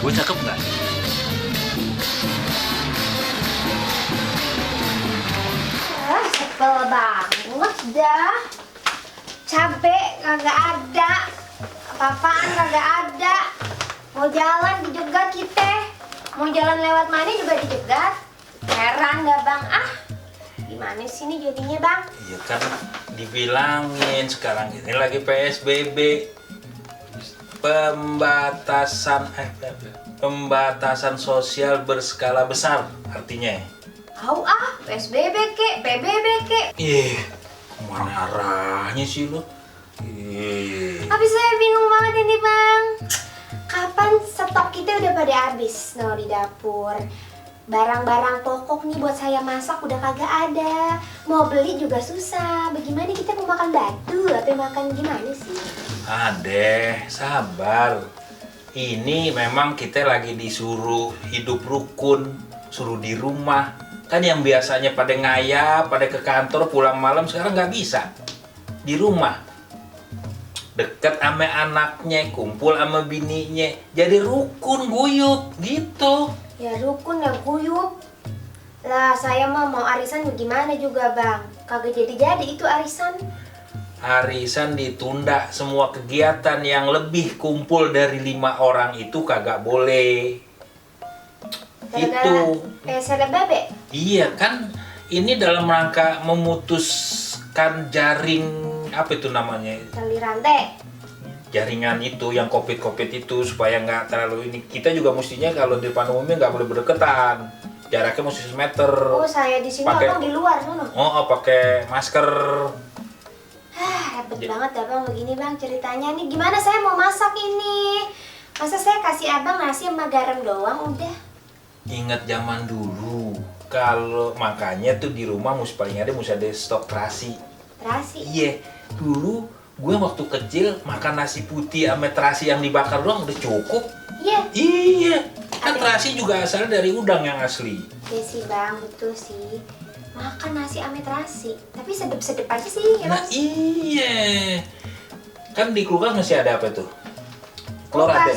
Gue cakep nggak? Sebel banget dah. Cabe kagak ada. Apa-apaan kagak ada. Mau jalan dijegat kita. Mau jalan lewat mana juga dijegat. Heran dah bang. Gimana sih ini jadinya bang? Iya kan dibilangin sekarang ini lagi PSBB. Pembatasan sosial berskala besar artinya. PSBB kek, PBB kek. Kemana arahnya sih lo? Habis saya bingung banget ini bang. Kapan stok kita udah pada habis di dapur? Barang-barang pokok nih buat saya masak udah kagak ada. Mau beli juga susah. Bagaimana kita mau makan batu? Apa makan gimana sih? Adeh, sabar. Ini memang kita lagi disuruh hidup rukun, suruh di rumah. Kan yang biasanya pada ngayap, pada ke kantor pulang malam sekarang nggak bisa. Di rumah. Deket sama anaknya, kumpul sama bininya. Jadi rukun, guyup, gitu. Ya rukun ya guyup. Lah saya mau arisan gimana juga bang. Kagak jadi-jadi itu arisan. Arisan ditunda, semua kegiatan yang lebih kumpul dari 5 orang itu kagak boleh. Itu PSBB? Iya kan, ini dalam rangka memutuskan jaring, apa itu namanya? Tali rantai. Jaringan itu, yang covid itu supaya nggak terlalu ini. Kita juga mestinya kalau di depan umumnya nggak boleh berdekatan. Jaraknya mesti 1 meter. Oh saya di sini abang di luar sono. Pakai masker. Repot banget ya bang begini bang ceritanya nih. Gimana saya mau masak ini? Masa saya kasih abang nasi sama garam doang udah? Ingat zaman dulu, kalau makanya tuh di rumah paling ada stok terasi. Terasi? Iya, dulu gue waktu kecil makan nasi putih sama terasi yang dibakar doang udah cukup. Iya? Iya, kan terasi juga asal dari udang yang asli. Iya sih bang, betul sih. Makan nasi ame terasi, tapi sedep-sedep aja sih ya Nah mas? iya, kan di kulkas masih ada apa tuh? Telur ada?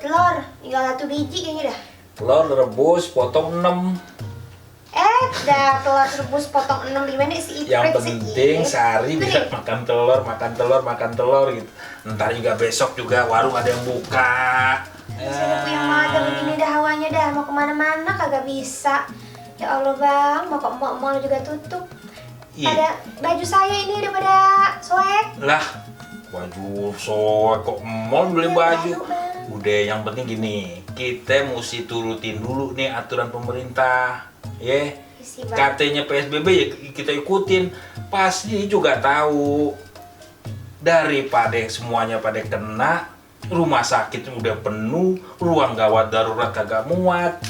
Telur, tinggal 1 biji kayaknya dah. Telur rebus, potong 6. Dah telur rebus potong 6 gimana sih itu? Yang penting sehari bisa makan telur gitu. Ntar juga besok juga warung ada yang buka. Saya udah puyeng banget dah begini dah hawanya dah. Mau kemana-mana kagak bisa. Ya Allah bang, mau ke mall juga tutup. Pada baju saya ini udah pada soek. Lah, baju soek kok mall beli baju. Udah, yang penting gini, kita mesti turutin dulu nih aturan pemerintah. Katanya PSBB ya kita ikutin. Pasti juga tahu, daripada semuanya pada kena, rumah sakit udah penuh, ruang gawat darurat kagak muat.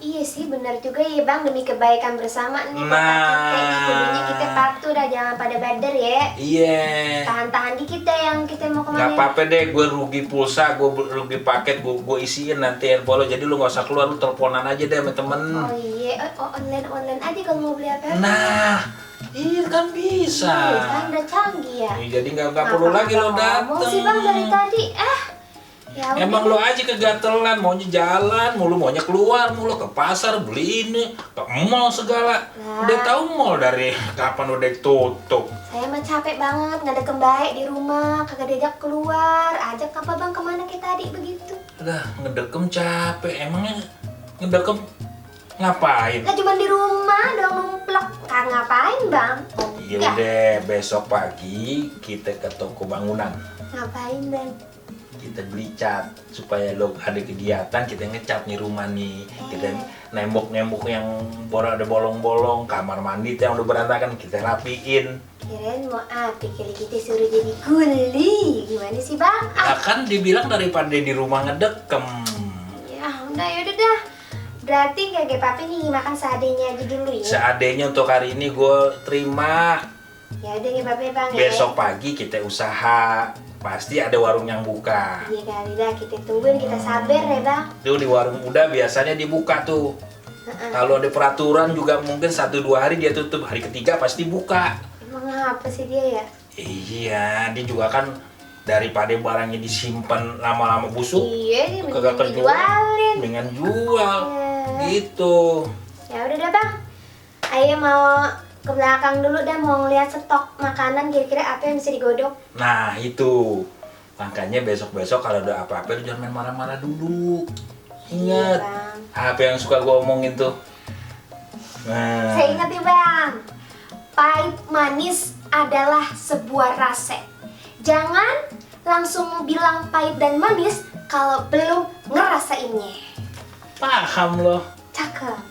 Iya sih benar juga ya bang, demi kebaikan bersama nih Nah, kita patuh dah, jangan pada bader ya. Iya. Tahan-tahan dikit dah yang kita mau kemana. Gak apa-apa deh, gue rugi pulsa, gue rugi paket, gue isiin nanti handphone lo. Jadi lu gak usah keluar, lu teleponan aja deh sama temen. Oh iya, online aja kalau mau beli apa. Nah, iya kan bisa. Iya kan udah canggih ya. Jadi gak perlu lagi lo dateng. Mau sih bang dari tadi, ya Emang lo aja kegatelan, maunya jalan, maunya keluar, mulu ke pasar beli ini, ke mall segala. Udah tahu mall dari kapan udah tutup. Saya mah capek banget, nggak ada kembali di rumah, kagak diajak keluar. Ajak apa bang kemana kita adik begitu? Udah ngedekem capek, emangnya ngedekem ngapain? Lah cuma di rumah dong numplek, kagak ngapain bang? Iya udah, besok pagi kita ke toko bangunan. Ngapain bang? Kita beli cat supaya lo ada kegiatan, kita ngecat nih rumah nih. Kita nembok yang ada bolong-bolong, kamar mandi yang udah berantakan kita rapiin. Kirain mau kali kita suruh jadi kuli. Gimana sih bang? Kan dibilang daripada di rumah ngedekem. Ya udah yaudah dah. Berarti kakek papi nih makan seadanya aja dulu ya. Seadanya untuk hari ini gue terima. Ya udah nih papi bang. Besok pagi kita usaha. Pasti ada warung yang buka. Iya kali dah, kita tungguin, kita sabar ya bang. Tuh di warung udah biasanya dibuka tuh. Kalau ada peraturan juga mungkin 1-2 hari dia tutup, hari ketiga pasti buka. Emang apa sih dia ya? Iya, dia juga kan Daripada barangnya disimpan lama-lama busuk, Iya, kagak mending kejual, dijualin. dengan jual. Ya. Gitu. Ya udah dah bang, Ayah mau ke belakang dulu dah, mau ngeliat stok makanan kira-kira apa yang bisa digodok. Nah itu, makanya besok-besok kalau ada apa-apa lu jangan main marah-marah dulu. Ingat, Bang. apa yang suka gua omongin tuh. Nah, Saya ingat ya bang, pahit manis adalah sebuah rasa. Jangan langsung bilang pahit dan manis kalau belum ngerasainnya. paham loh. Cakep.